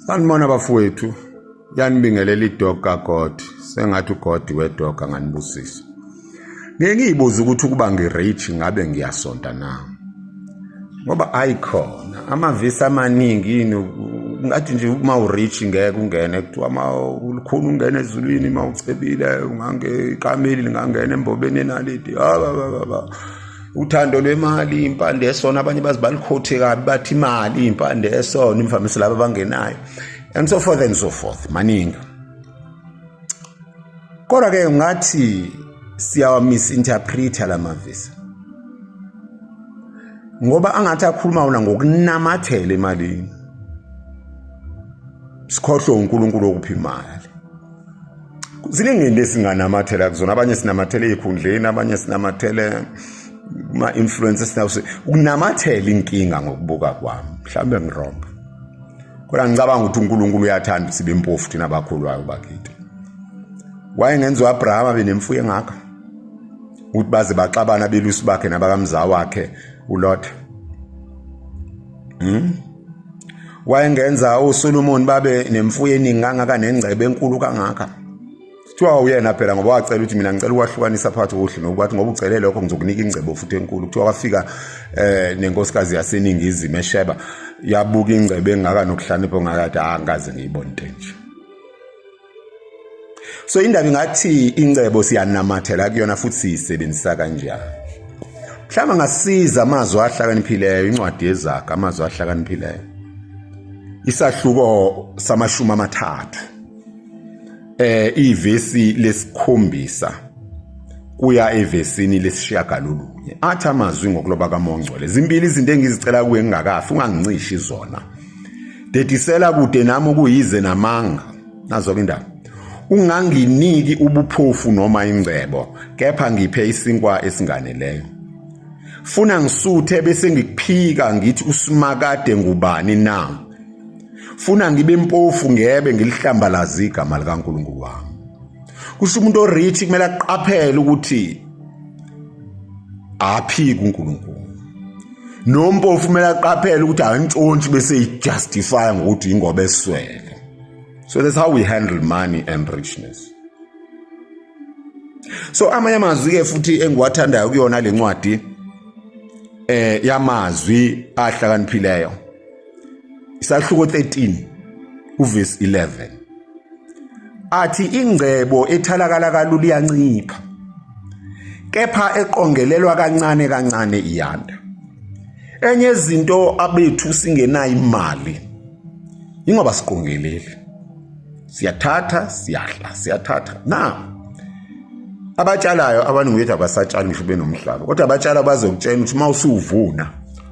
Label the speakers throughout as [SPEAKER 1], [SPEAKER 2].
[SPEAKER 1] Sanibona bafowethu, yanibingelela idog kaGod, sengathi uGod wedog anganibusisa. Ngeke ngiyibuze ukuthi ukuba ngirich ngabe ngiyasonta na. Ngoba ayikhona amavesi amaningi yini ngathi nje uma urich ngeke ungene kuthiwa uma ulukhuni ungene ezulwini uma ucebile ungange ikameli lingangena embobeni enaliti ba ba ba uthando lwemali impande yesona abanye bazi balikhothe kabi bathi imali impande yesona imvamisa laba abangenayo and so forth and so forth maningi kodwa ke ngathi siyawa misinterpreta lamavesi ngoba angathi akhuluma wona ngokunamathela emalini sikhohlwe uNkulunkulu okupha imali ziningi into esinganamathela kuzona abanye sinamathele ey'khundleni abanye sinamathele kuma-influence esinawo ukunamathela inkinga ngokubuka kwami mhlawumbe ngirong kodwa ngicabanga ukuthi uNkulunkulu uyathanda sibe impofu thina abakholwayo bakithi wayengenza u-Abrahama benemfuyo engaka ukuthi baze baxabana abelusi bakhe nabakamza wakhe uLot Wayengenza uSolomon babe nemfuyo eningi kangaka nengcebo enkulu kangaka. Kuthiwa uyena phela ngoba wacela ukuthi mina ngicela ukwahlukanisa phakathi kokuhle nokubathi ngoba ucele lokho ngizokunika ingcebo futhi enkulu. Kuthiwa kwafika nenkosikazi yaseningizimu eSheba yabuka ingcebo engaka nokuhlakanipha ongakade angikaze ngiyibone into enje. So indaba ingathi ingcebo siyanamathela kuyona futhi siyisebenzisa kanjani. Mhlawumbe ngasiza amazwi ahlakaniphileyo incwadi yezaga amazwi ahlakaniphileyo. Isahluko samashumi amathathu. Ivesi lesikhombisa kuya evesini lesishiyagalolunye. Athi amazwi ngokuloba kaMongcwele. Zimbili izinto engizicela kuwe ngingakafi ungangincishi zona. Dedisela kude nami okuyize namanga. Nazo-ke indaba. Unganginiki ubuphofu noma ingcebo, kepha ngiphe isinkwa esinganeleyo. Funa ngisuthe bese ngikuphika ngithi uSimakade ngubani na? Funa ngibe mpofu ngebe ngilihlambalaze igama likaNkulunkulu wami. Kusho umuntu orich kumele aqaphele ukuthi aphiki uNkulunkulu. Nompofu kumele aqaphele ukuthi akantshontshe bese ijustify ngokuthi ingoba eswele. So that's how we handle money and richness. So amanye amazwi ke futhi engiwathandayo kuyona lencwadi yamazwi ahlakaniphileyo. Isahluko 13 uverse 11. Athi ingcebo ethalakala kalula iyancipha. Kepha eqongelelwa kancane kancane iyanda. Enye izinto abethu singenayo imali ingoba siqongeleli siyathatha siyahla siyathatha na abatshalayo abaningi bethu abasatshali ngisho benomhlaba kodwa abatshala bazokutshela ukuthi uma usuvuna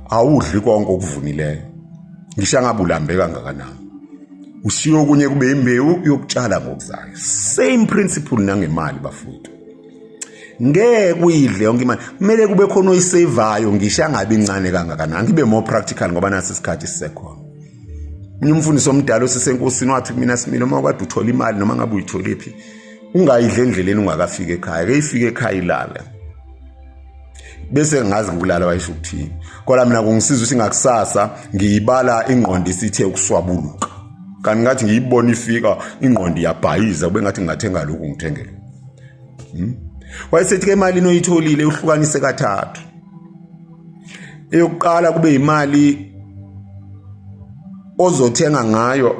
[SPEAKER 1] awudli konke okuvunileyo ngisho angabe ulambe kangakanani ushiye okunye kube imbewu yokutshala ngokuzayo. Same principle nangemali bafowethu, ngeke uyidle yonke imali, kumele kube khona oyisevayo ngisho angabe incane kangakanani. Ngibe more practical ngoba nasi isikhathi sisekhona. Omunye umfundisi omdala osisenkosini wathi kumina, Simile, uma ukade uthola imali noma ngabe uyitholephi ungayidli endleleni ungakafiki ekhaya, ke ifike ekhaya ilale bese ngazi ngokulala wayesho ukuthini. Kodwa mina kungisiza ukuthi ngakusasa ngiyibala ingqondo isithe ukuswabuluka, kanti ngathi ngiyibona ifika ingqondo iyabhayiza kube ngathi ngingathenga lokhu ngithengele. Wayesethi ke imali oyitholile uhlukanise kathathu. Eyokuqala kube imali ozothenga ngayo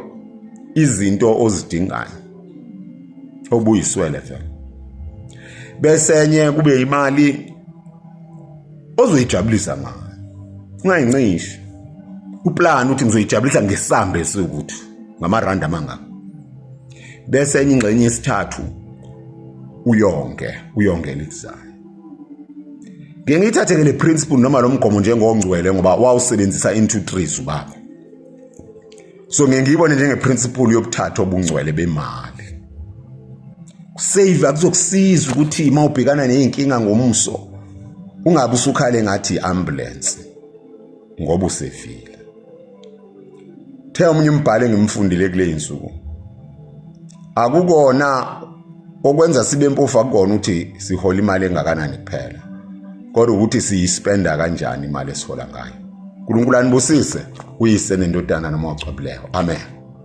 [SPEAKER 1] izinto ozidingayo obuyiswele vele, bese enye kube imali ozoyijabulisa ngayo, ungayincishi uplan ukuthi ngizoyijabulisa ngesambe esiwukuthi ngamarandi amangaka, bese enye ingxenye yesithathu uyonke uyongela ikuzayo. Ngeke ngiyithathe ke le principle noma lo mgomo njengongcwele ngoba wawusebenzisa into trees ubaba. So ngeke ngiyibone njenge principle yobuthathu obungcwele bemali. Save akuzokusiza ukuthi uma ubhekana nezinkinga ngomuso ungabe usukhale ngathi ambulance ngoba usevile. The omunye umbhalo engimfundile kule insuku, akukona okwenza sibe mpofu, akukona ukuthi sihola imali engakanani kuphela, kodwa ukuthi siyispenda kanjani imali esihola ngayo. uNkulunkulu anibusise, uyise nendodana noMoya Ocwebileyo. Amen.